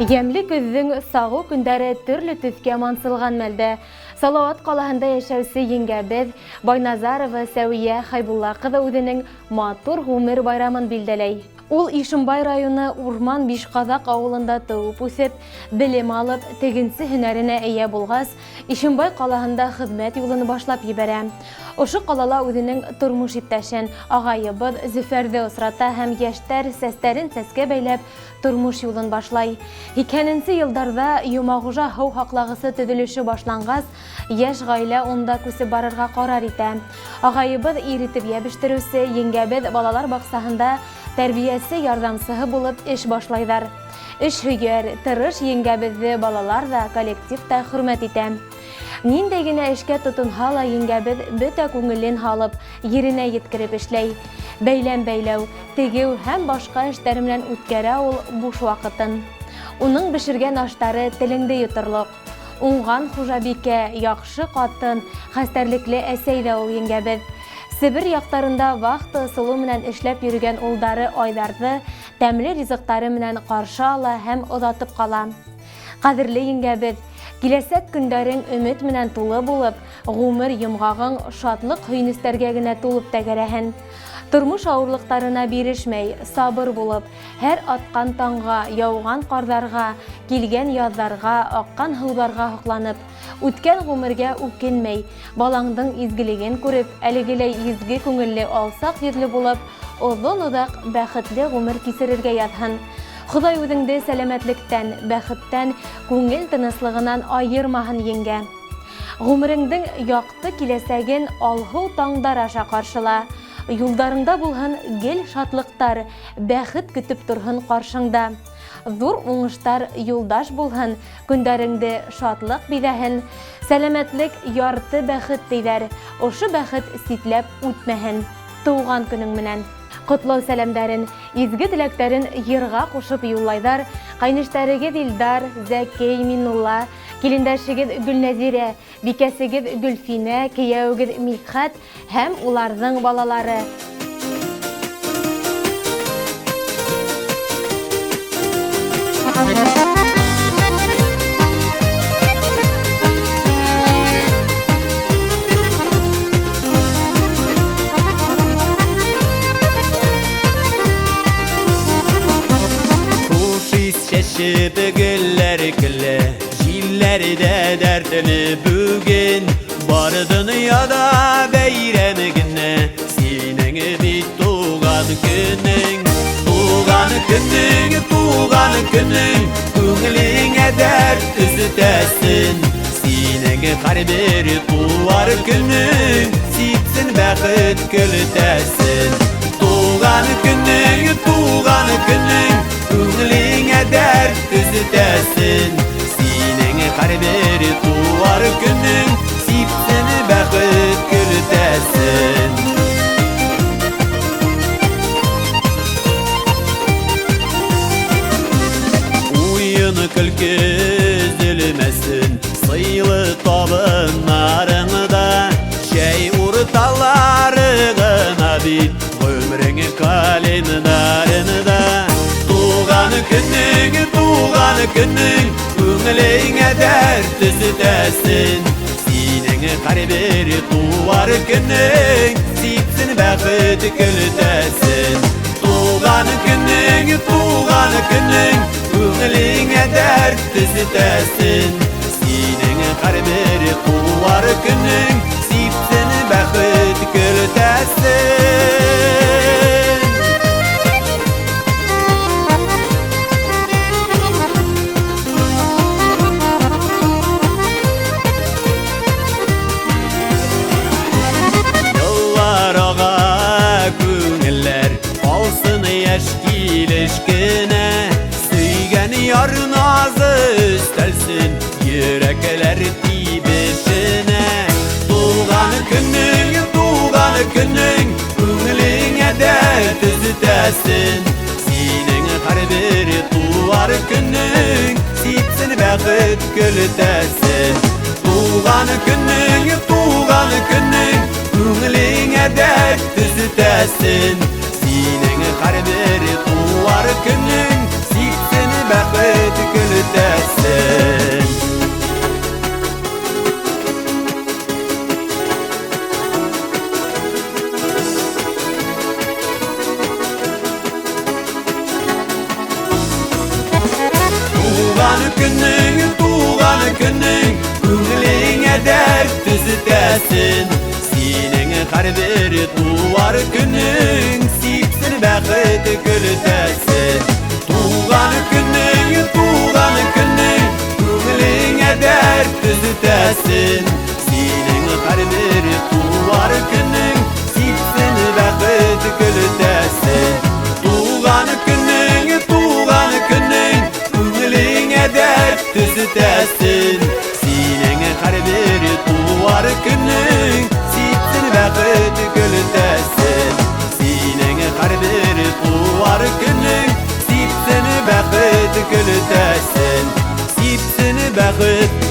Йәмле көҙҙөң сағыу көндәре төрлө төҫкә мансылған мәлдә Салауат ҡалаһында йәшәүсе еңгәбеҙ Байназарова Сәүиә Хәйбулла ҡыҙы үҙенең матур ғүмер байрамын билдәләй. Ул Ишембай районы Урман Бишҡаҙаҡ ауылында тыуып үҫеп, белем алып, тегенсе һөнәренә эйә булғас, Ишембай ҡалаһында хеҙмәт юлын башлап ебәрә. Ошо ҡалала үҙенең тормош иптәшен, ағайыбыҙ Зөфәрҙе осрата һәм йәштәр сәстәрен сәскә бәйләп, тормош юлын башлай. 80 йылдарҙа Йомағужа һыу һаҡлағысы төҙөлөшө башланғас, йәш ғаилә унда күсеп барырға ҡарар итә. Ағайыбыҙ иретеп йәбештереүсе, еңгәбеҙ балалар баҡсаһында тәрбиәсе ярҙамсыһы булып эш башлайҙар. Эш һөйәр, тырыш еңгәбеҙҙе балалар ҙа, коллектив та хөрмәт итә. Ниндәй генә эшкә тотонһа ла еңгәбеҙ бөтә күңелен һалып, еренә еткереп эшләй. Бәйләм бәйләү, тегеү һәм башҡа эштәр менән үткәрә ул буш ваҡытын. Уның бешергән аштары телеңде йоторлоҡ. Уңған хужабикә, яҡшы ҡатын, хәстәрлекле әсәй ҙә ул еңгәбеҙ. Себер яҡтарында вахта ысулы менән эшләп йөрөгән улдары Айҙарҙы тәмле ризыҡтары менән ҡаршы ала һәм оҙатып ҡала. Ҡәҙерле еңгәбеҙ, киләсәк көндәрең өмөт менән тулы булып, ғүмер йомғағың шатлыҡ-һөйөнөстәргә генә тулып тәгәрәһен. Тормош ауырлыҡтарына бирешмәй, сабыр булып, һәр атҡан таңға, яуған ҡарҙарға, килгән яҙҙарға, аҡҡан һыуҙарға һоҡланып, үткән ғүмергә үкенмәй, балаңдың изгелеген күреп, әлегеләй изге күңелле, алсаҡ йөҙлө булып, оҙон-оҙаҡ бәхетле ғүмер кисерергә яҙһын. Хоҙай үҙеңде сәләмәтлектән, бәхеттән, күңел тыныслығынан айырмаһын, еңгә. Ғүмереңдең яҡты киләсәген алһыу таңдар аша ҡаршыла. Юлдарыңда булһын гел шатлыҡтар, бәхет көтөп торһон ҡаршыңда. Ҙур уңыштар юлдаш булһын, көндәреңде шатлыҡ биҙәһен. Сәләмәтлек ярты бәхет тиҙәр, ошо бәхет ситләп үтмәһен. Тыуған көнөң менән! Ҡотлау сәләмдәрен, изге теләктәрен йырға ҡушып юллайҙар ҡәйнештәрегеҙ Илдар, Зәкей, Минулла, килендәшегеҙ Гөлнәзирә, бикәсегеҙ Гөлфинә, кейәүегеҙ Мидхәт һәм уларҙың балалары. Хуш ис чәчеп гөлләр көлә, җилләр дә дәртле бүген. Бар дөньяда бәйрәм генә, синең бит туган көнең. Туган көнең, туган көнең, күңелеңә дәрт өстәсен. Синең һәрбер туар көнең, сипсен бәхет көлтәсен. Туган көнең, туган көнең, күңелеңә дәрт өстәсен. Синең һәрбер туар көнең, сипсен бәхет көлтәсен. Уйын көлке өзелмәсен, сыйлы табыннарыңда, чәй урталары гына бит, гомерең календарында. Туган көнең, туган көнең, күңелеңә дәрт өстәсен. Синең һәрбер туар көнең, сипсен бәхет көлтәсен. Туган көнең, туган көнең, күңелеңә дәрт өстәсен. Синең һәрбер туар көнең, сипсен бәхет көлтәсен. Еллар ага, күңелләр калсын яшь килеш кенә. Сөйгән яр назы өстәлсен йөрәкләр тибешенә. Туган көнең, туган көнең, күңелеңә дәрт өстәсен. Синең һәрбер туар көнең, сипсен бәхет көлтәсен. Туган көнең, туган көнең, күңелеңә дәрт өстәсен. Синең һәрбер туар көнең, сипсен бәхет көлтәсен. Туған көнөң, туған көнөң, күңелеңә дәрт төҙөтәсен. Синең һәрбер туар көнөң, сипсен бәхет көлтәсен. Туған көнөң, туған көнөң, күңелеңә дәрт төҙөтәсен. Синең һәрбер туар көнөң, сипсен бәхет көлтәсен. Туған көнөң, туған көнөң, күңелеңә дәрт төҙөтәсен. Синең һәрбер туар көнөң, сипсен бәхет көлтәсен. Синең һәрбер туар көнөң, сипсен бәхет көлтәсен. Сипсен бәхет